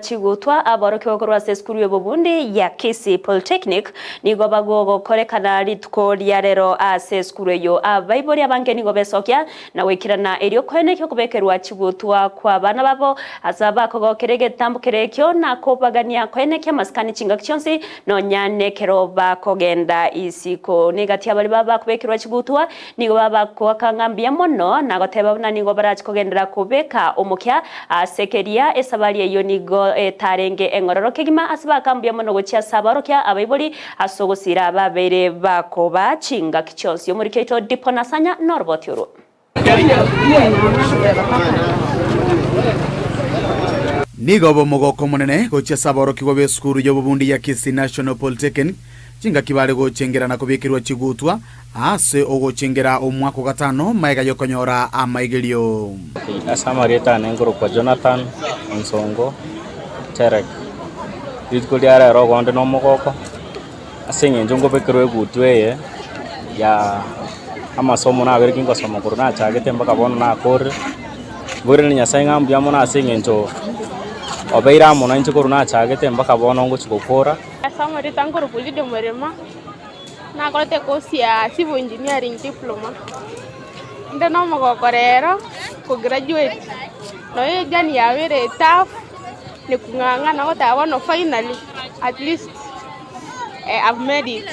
Chigutwa aborokigwa korwa ase esukuru y'obobundi ya Kisii Polytechnic nigo bagogokorekana rituko ria rero ase esukuru eyio. Abaibori abange nigo besokia na goikerana erio koenekia okobekerwa chigutwa kw'abana babo ase abakogokera egetambo kere ekio na kobagania koenekia amasikani chingaki chionsi nonya nekero bakogenda isiko. Negati abaria babakobekerwa chigutwa Nigo babakoaka ng'a mbuya mono, na goteba buna nigo barache kogenderera kobeka omokia ase keria esabari eyio nigo etarenge eng'ororo kegima ase baaka mbuya mono gochia ase abaorokia abaibori ase ogosira ababeire bakoba chingaki chionsi. Omoriki oito Dipo Nasanya noroboti orwo. Nigo obe omogoko omonene gochia ase aborokigwa b'esukuru y'obobundi ya Kisii National Polytechnic chingaki bare gochengera na kobekerwa chigutwa Ase ogochengera omwaka o gatano magega y'okonyora amaigerio. Ase amarieta ane nkorokwa Jonathan Onsongo Terek. Rituko ria rero ogonde na omogoko ase eng'encho nkobekerwa egutu eye ya amasomo nabere kingosoma korwa nachagete mpaka bono nakorire. Mboiranie Nyasaye ng'a mbuya mono ase eng'encho obeire amo nainche korwa nachagete mpaka bono ngochia gokora. Ase amarieta nkorokwa Lydia Mwerema. Nakorete ecourse ya civil engineering diploma, inde nomogoko rero ko graduate, nonya ejourney yabeire tough, ni kung'ang'ana goteba bono finally at least I've made it.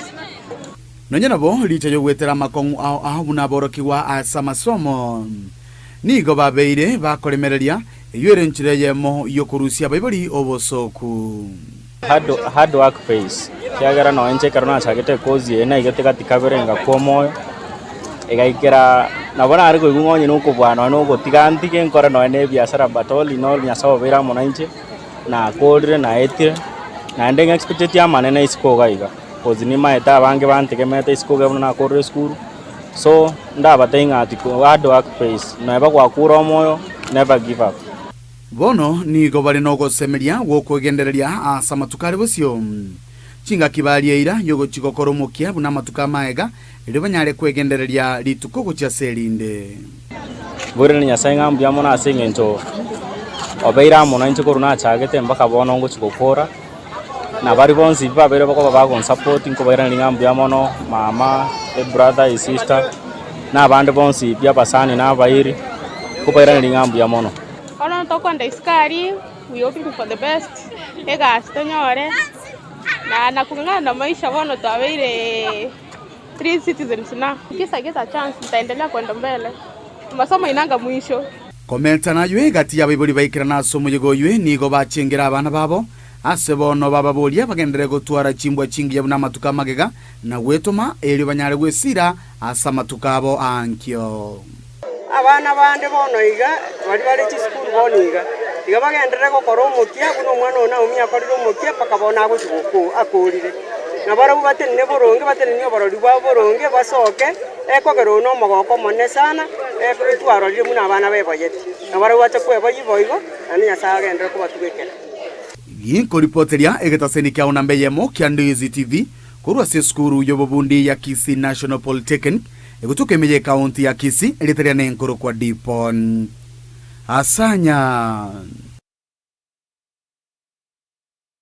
Nonya nabo, richa y'ogwetera amakong'u ao ao buna aborokigwa ase amasomo, nigo babeire bakoremereria, eyio ere enchera eyemo y'okorusia abaibori obosooku. Hard work pays, ekiagera nonye inche ekero nachagete ekozi eye naigete gati kabere ngakwa omoyo, egaikera nabo nare koigwa ng'a onye na okobua nonye na ogotiga ntige nkore nonye na ebiasara but all in all Nyasaye obeire amo nainche, nakorire naetire, naende ng'expecteti amanene isiko iga iga, cause nimaete abange bantegemeete isiko iga buna nakorire esukuru, so ndabatebie ng'a ati hard work pays, neba gwakure omoyo never give up. Bono nigo bare nogosemeria gw'okwegendereria ase amatuko are bosio. Chingaki baria eira y'ogochia gokora omokia buna amatuko amaega, erio banyare kwegendereria rituko gochia ase erinde. Mboiranie Nyasae ng'a mbuya mono ase engencho obeire amo nainche korwa nachagete mpaka bono ngochia gokora, na baria bonsi babeire bakoba bagonsupport nkobairaneria ng'a mbuya mono, mama, ebrother, esister, na abande bonsi pi abasani na abairi, nkobairaneria ng'a mbuya mono. Bono tokoenda isiko aria, we hoping for the best, egasi tonyore, na na kung'ang'ana na maisha bono twabeire free citizens now. Kisa get a chance nitaendelea kwenda mbele, masomo hainanga mwisho. Komenta naywe egati y'abaibori baikerana ase omoyega oywe nigo bachengera abana babo, ase bono bababoria bagenderere gotwara chimbwa chingiya buna amatuko amagega, na gwetoma, erio banyare gwesira ase amatuko abo aankio. Abana bande bono iga, baria bare chisukuru bono iga, iga bagenderere gokora omokia buna omwana oo Naomi akorire omokia mpaka bono agochia gokwa akorire. Na barabwo batenene boronge, batenenie oborori bwabo boronge, basoke, ekogera oyo nomogoko omonene sana, etwarorire buna abana beboyeti. Na barabwo bache kweboyia boigo, naende Nyasae agenderere kobatugekera. Ginkoripoteria egetaseni kiao namba eyemo kia Ndizi TV korwa ase esukuru y'obobundi ya Kisii National Polytechnic Egotuka ime y'ekaunti ya Kisii, erieta riane nkorokwa Dipon Asanya.